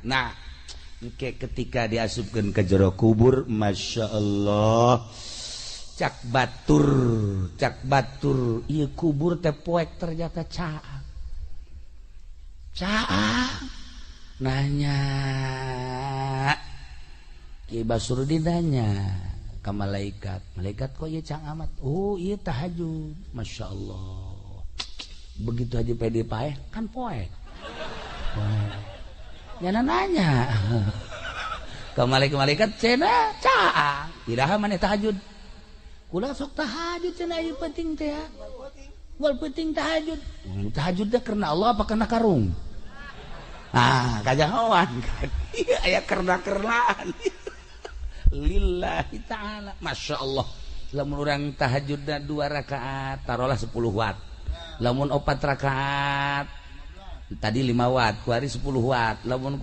Nah, engke ketika diasupkeun ke jero kubur, Masya Allah, cak batur, cak batur, ieu kubur teh poek, ternyata caang caang. Nanya Ki Basrudin, nanya ke malaikat, "Malaikat, kok ieu caang amat?" "Oh, iya, tahajud." Masya Allah, begitu aja pede paeh kan poek poek. Nyana nanya ke malaikat-malaikat, "Cenah caang, iraha maneh tahajud?" "Kula sok tahajud," cenah. "Ieu penting teh ya, wal penting tahajud." Tahajud teh karena Allah apa karena karung? Ah, kajahoan kan. Iya, aya kerna-kernaan lillahi ta'ala. Masya Allah, lamun urang tahajud dua rakaat, taruhlah 10 watt, lamun opat rakaat tadi 5 watt, kuari 10 watt, lamun